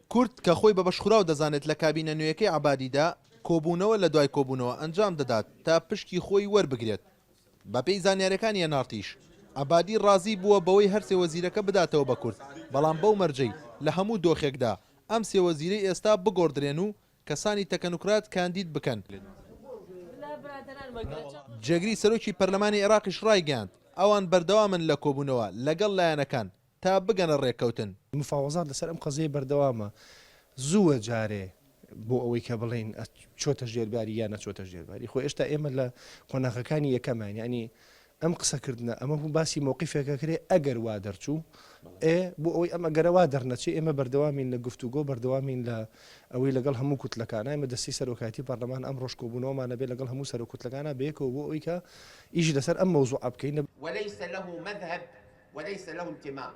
کورد کە خۆی بە بەشخوراو دەزانێت لە کابینە نوێیەکەی عەبادیدا، کۆبوونەوە لە دوای کۆبوونەوە ئەنجام دەدات تا پشکی خۆی وەربگرێت. بەپێی زانیارییەکانی ئێن ئاڕ تیش، عەبادی ڕازی بووە بەوەی هەرسێ وەزیرەکە بداتەوە بە کورد، بەڵام بەو مەرجەی لە هەموو دۆخێکدا ئەم سێ وەزیرەی ئێستا بگۆڕدرێن و کەسانی تەکنۆکرات کاندید بکەن. جێگری سەرۆکی پەرلەمانی عێراقیش ڕایگەیاند، ئەوان بەردەوامن لە کۆبوونەوە لەگەڵ لایەنەکان تا بگەنە ڕێککەوتن. مفاوەزات لەسەر ئەم قەزیەیە بەردەوامە، زووە جارێ بۆ ئەوەی کە بڵێین چۆتە ژێرباری یان نەچۆتە ژێرباری، خۆ ئێشتا ئێمە لە قۆناغەکانی یەکەماین، یانی ئەم قسەکردنە ئەمە بوو باسی مەوقیفێک ئەکرێ ئەگەر وا دەرچوو ئێ بۆ ئەوەی ئەم ئەگەرە وا دەرنەچێ ئێمە بەردەوامین لە گفتوگۆ بەردەوامین لە ئەوەی لەگەڵ هەموو کوتلەکانە ئێمە دەستەی سەرۆکایەتی پەرلەمان ئەمڕۆش کۆبوونەوەمان ئەبێ لەگەڵ هەموو سەرۆک کوتلەکانە بەیەکەوە بۆ ئەوەی کە ئیش لەسەر ئەم مەوزوعە بکەین. وليس له مذهب وليس له انتماء.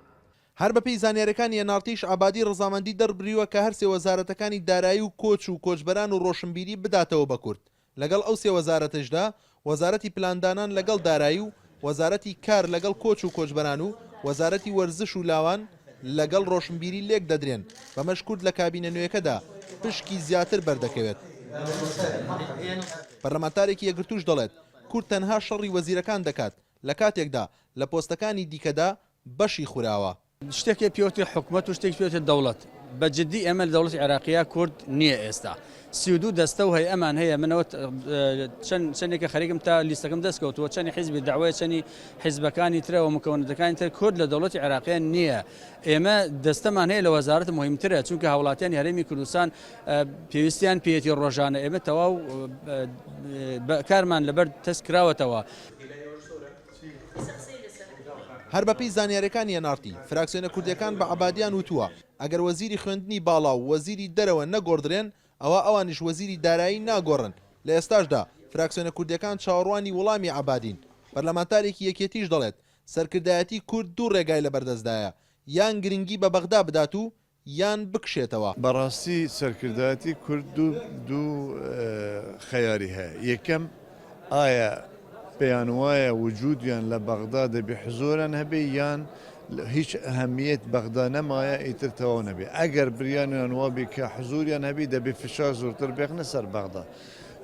هەر بەپێی زانیاریەکانی ئێن ئاڕ تیش عەبادی ڕەزامەندی دەربریوە کە هەرسێ وەزارەتەکانی دارایی و کۆچ و کۆچبەران و ڕۆشنبیری بداتەوە بە کورد لەگەڵ ئەو سێ وەزارەتەشدا وەزارەتی پلاندانان لەگەڵ دارایی و وەزارەتی کار لەگەڵ کۆچ و کۆچبەران و وەزارەتی وەرزش و لاوان لەگەڵ ڕۆشنبیری لێک دەدرێن، بەمەش کورد لە کابینە نوێیەکەدا پشکی زیاتر بەردەکەوێت. پەرلەمانتارێکی یەکگرتووش دەڵێت، کورد تەنها شەڕی وەزیرەکان دەکات، لەکاتێکدا لە پۆستەکانی دیکەدا بەشی خوراوە. شتێک هەیە پێوترێ حکومەت و شتێک پێوترێ دەوڵەت. بە جدی ئێمە لە دەوڵەتی عێراقییا کورد نییە ئێستا. 32 دەستە و هەیئەمان هەیە منەوە چەند چەندێکە خەریکم تا لیستەکەم دەست کەوتووە چەنی حیزبی دەعوەیە چەنی حیزبەکانی ترە و مکەونەتەکانی تر کورد لە دەوڵەتی عێراقییا نییە. ئێمە دەستەمان هەیە لە وەزارەت مهمترە چونکە هاوڵاتیانی هەرێمی کوردستان پێویستیان پێیەتی ڕۆژانە ئێمە تەواو کارمان لەبەر تەس کراوەتەوە. هەر بەپێی زانیارییەکانی ئێن ئاڕ تی، فراکسیۆنە کوردییەکان بە عەبادیان وتووە، ئەگەر وەزیری خوێندنی باڵا و وەزیری دەرەوە نەگۆڕدرێن، ئەوا ئەوانیش وەزیری دارایی ناگۆڕن، لە ئێستاشدا فراکسیۆنە کوردییەکان چاوەڕوانی وڵامی عەبادین. پەرلەمانتارێکی یەکێتیش دەڵێت، سەرکردایەتی کورد دوو ڕێگای لەبەردەستدایە، یان گرنگی بە بەغدا بدات و یان بکشێتەوە. بەڕاستی سەرکردایەتی کورد دوو دوو خەیاری هەیە یەکەم ئایا پێیان وایە وجودیان لە بەغدا دەبی حزۆران هەبێ یان هیچ ئەهەمیەت بەغدا نەمایە ئیتر تەواو نەبێ ئەگەر بریانیان وابی کە حزوریان هەبی دەبی فشار زۆرتر بێخنە سەر بەغدا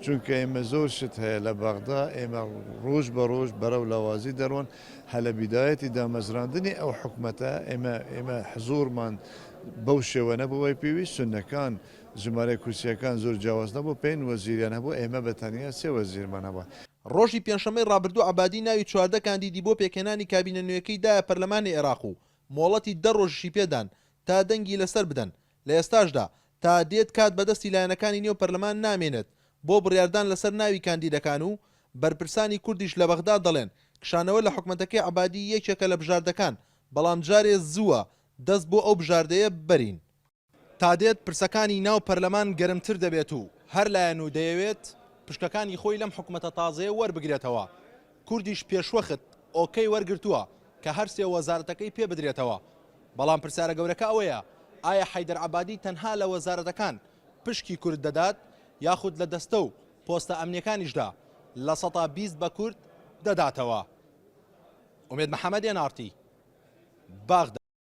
چونکە ئێمە زۆر شت هەیە لە بەغدا ئێمە ڕۆژ بە ڕۆژ بەرەو لاوازی دەڕۆن هە لە بیدایەتی دامەزراندنی ئەو حکومەتە ئێمە ئێمە حزوورمان بەو شێوە نەبوو وای پێویست سوننەکان ژمارەی کورسییەکان زۆر جیاواز نەبوو پێن وەزیریان هەبوو ئێمە بە تەنیا سێ وەزیرمان هەبوو. ڕۆژی پێنجشەممەی ڕابردوو عەبادی ناوی 14 کاندیدی بۆ پێکهێنانی کابینە نوێیەکەی دایە پەرلەمانی عێراق و مۆڵەتی دە ڕۆژیشی پێدان تا دەنگی لەسەر بدەن، لە ئێستاشدا تا دێت کات بەدەستی لایەنەکانی نێو پەرلەمان نامێنێت بۆ بڕیاردان لەسەر ناوی کاندیدەکان و بەرپرسانی کوردیش لە بەغدا دەڵێن کشانەوە لە حکومەتەکەی عەبادی یەکێکە لە بژاردەکان، بەڵام جارێ زووە دەست بۆ ئەو بژاردەیە بەرین. تا دێت پرسەکانی ناو پەرلەمان گەرمتر دەبێت و هەر لایەن و دەیەوێت پشکەکانی خۆی لەم حکومەتە تازەیە وەربگرێتەوە، کوردیش پێشوەخت ئۆکەی وەرگرتووە کە هەرسێ وەزارەتەکەی پێ بدرێتەوە، بەڵام پرسیارە گەورەکە ئەوەیە ئایا حەیدەر عەبادی تەنها لە وەزارەتەکان پشکی کورد دەدات یاخود لە دەستە و پۆستە ئەمنیەکانیشدا 20% بە کورد دەداتەوە؟ ئومێد محەمەد، ئێن ئاڕ تی، بەغدا.